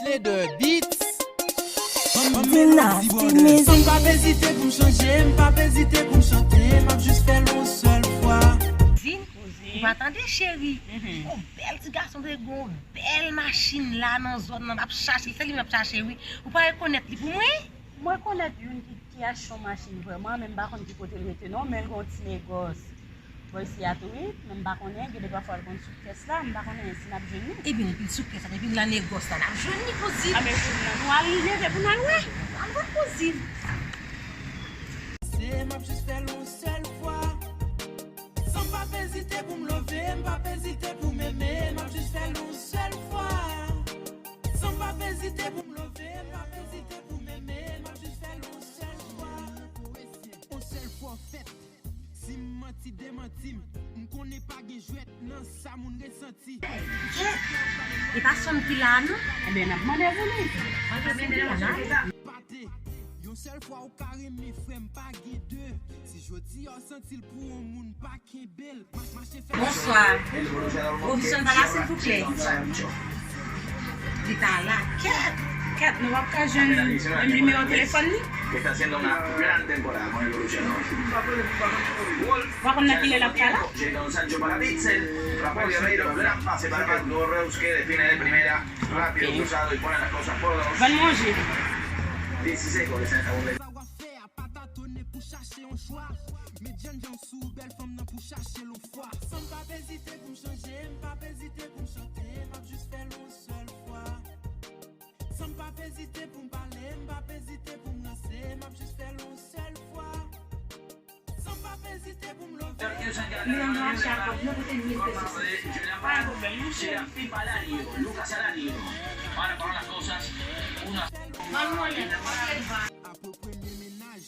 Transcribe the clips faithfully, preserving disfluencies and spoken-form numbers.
Leader Beats. Dynasty Music. M p ap ezite pou m chanje, m p ap ezite pou m chante, m ap jis fè l yon sèl fwa. Di, ou pa tande, cheri? Mhm. Yon bèl ti gason te gen yon bèl machin la nan zòn nan, m ap chache, se li m ap chache, wi. Ou pa rekonèt li pou mwen? Mwen konèt youn ki, ki achte yon machin vrèman, men m pa konn ki kote l rete non, men l gen yon ti negòs bò isi a tou wi, men m pa konnen, gen de pafwa l konn sou kès la, m pa konnen si n ap jwenn li. Ebyen, depi l sou kès la, depi l nan negòs la, n ap jwenn li, kouzin. A, men kouzin, nou al leve pou n al wè. Al wè, kouzin. Se m ap jis fè l yon sèl fwa. San m p ap ezite pou m love, m p ap ezite pou m eme, m ap jis fè l yon sèl fwa. San m p ap ezite pou m love, m p ap ezite pou m eme, m ap jis fè l yon sèl fwa. Yon sèl fwa fèt. Si m manti, demanti m. M konnen pa gen jwèt nan sa moun resanti. Kèt! E pa Sòm ki la a non? Ebyen, n ap mande pou li. Pate, yon sèl fwa ou ka renmen frè m, pa gen de. Si jodi a w santi l pou yon moun, pa kenbe l. Mache, mache, fè. Bonswa. Pwofesyon pa la, silvouplè? Li pa la. Kèt! Kèt, nou p ap ka jwenn menm nimewo telefòn li? Que está haciendo una gran temporada con el Borussia Dortmund. W a konn nan kilè l ap ka la? Jadon Sancho para Witsel. Rafael Guerreiro, gran pase para Marco Reus, que define de primera. Rápido cruzado y pone las cosas por dos. Ban manje. Dieciséis goles en esta Bundesliga. Sa w ap fè a pa tatonnen pou chache yon chwa. Met jènjan sou bèl fanm nan pou chache l yon fwa. San m p ap ezite pou m chanje, m p ap ezite pou m chante, m ap jis fè l yon sèl fwa. San m p ap ezite pou m pale, m p ap ezite pou m ranse, m ap jis fè l yon sèl fwa. San m p ap ezite pou m love. Leandro Chapo, nou kote mil pesos. Pa gen pwoblèm, monchè. Apre premye mennaj,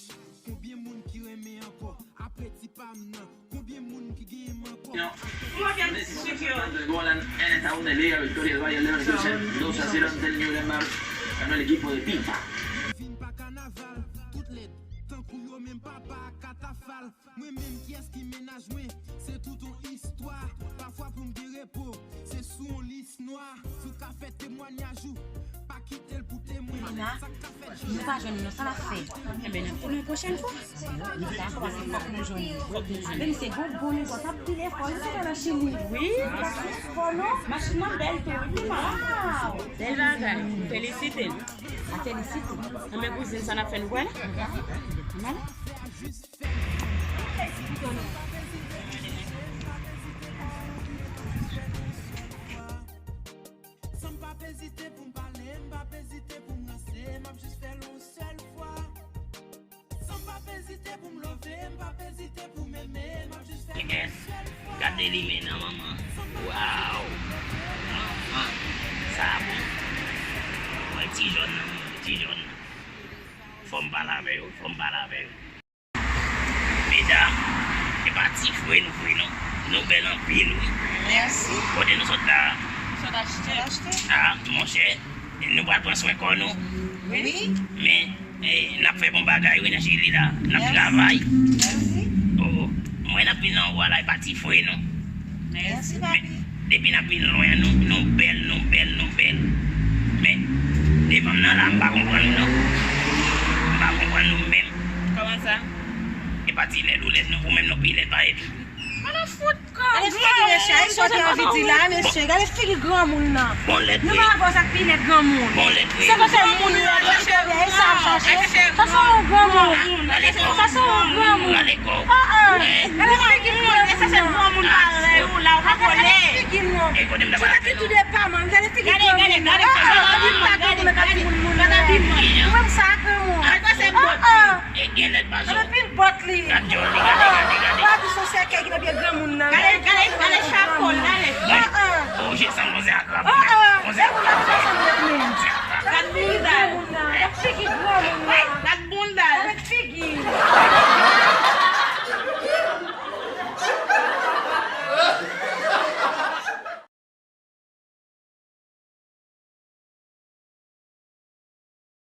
konbyen moun ki renmen ankò? Apre ti pa m nan, konbyen moun ki genyen m ankò? Vin pa kanaval, tout lèd, tankou yo menm papa katafal. Mwen menm, kiyès ki mennaj mwen? Se tout yon istwa. Pafwa pou m gen repo, se sou yon lis nwa. Si w ka fè temwanyaj ou, pa kite l pou temwen. Sa k ka fèt jodi a. Nou pa jwenn non, sa n ap fè? Enben, n ap tounen yon pwochèn fwa. Dakò, paske fòk nou jwenn li. Menm se bon, bon negòs ap pile fò, li sou nan chili. Wi. Li pa sou fò non. Machin nan bèl tou, wi, pi mal. Bèl bagay. Felisite l. A felisite. Enben, kouzin, sa n ap fè, nou pral? Ann ale. San m p ap ezite pou m pale, m p ap ezite pou m ranse, m ap jis fè l yon sèl fwa. San m p ap ezite pou m love, m p ap ezite pou m eme, m ap jis fè l yon sèl fwa. Gade limen nan, manman. Waw! Manman! Sa bon. Mwen ti jòn nan, manman, ti jòn nan. Fò m pale avè yo, fò m pale avè yo. Medam, e pa ti fre nou fre non. Nou bèl anpil wi. Mèsi. Kote nou sot la? Sot achte. Achte. A, monchè, nou pral pran swen kò nou. Wi. Men, e, n ap fè bon bagay wi nan Chili la. N ap travay. Mèsi. O, o. Mwen n ap vin nan ou a la, e pa ti fre non. Mèsi, papi. Depi n ap vin lwen, nou, nou bèl, nou bèl, nou bèl. Men, devan m nan la, m pa konprann nou non. M pa konprann nou menm. Kòman sa? E pa ti lèd ou lèd non, ou menm nou pi lèd pase li. Ala fout kò. Gade figi mesye a, e sa w te anvi di la, mesye. Gade figi granmoun nan. Bon lèd vre. Nou pa wè sa k pi lèd granmoun. Bon lèd vre. Se kote moun lèd, mesye, e sa w chache. Sa se yon granmoun. Sa se yon granmoun. Gade figi granmoun nan. Gade figi granmoun parèy ou la, ou pa kole. Gade figi l non. Ti tèt li tou de pa man, gade figi granmoun nan. Gade, gade, gade. Ou menm sa granmoun. E gen lèd pa sou. Gade pil bòt li. Gade jòl li, gade, gade, gade. Ou pa di se yon sèkèy ki nan pye granmoun nan. Gade, gade, gade chapo l, gade. O, je sanble yon akrab. O, o. Yon akrab. Gade moun sa. Gade figi granmoun.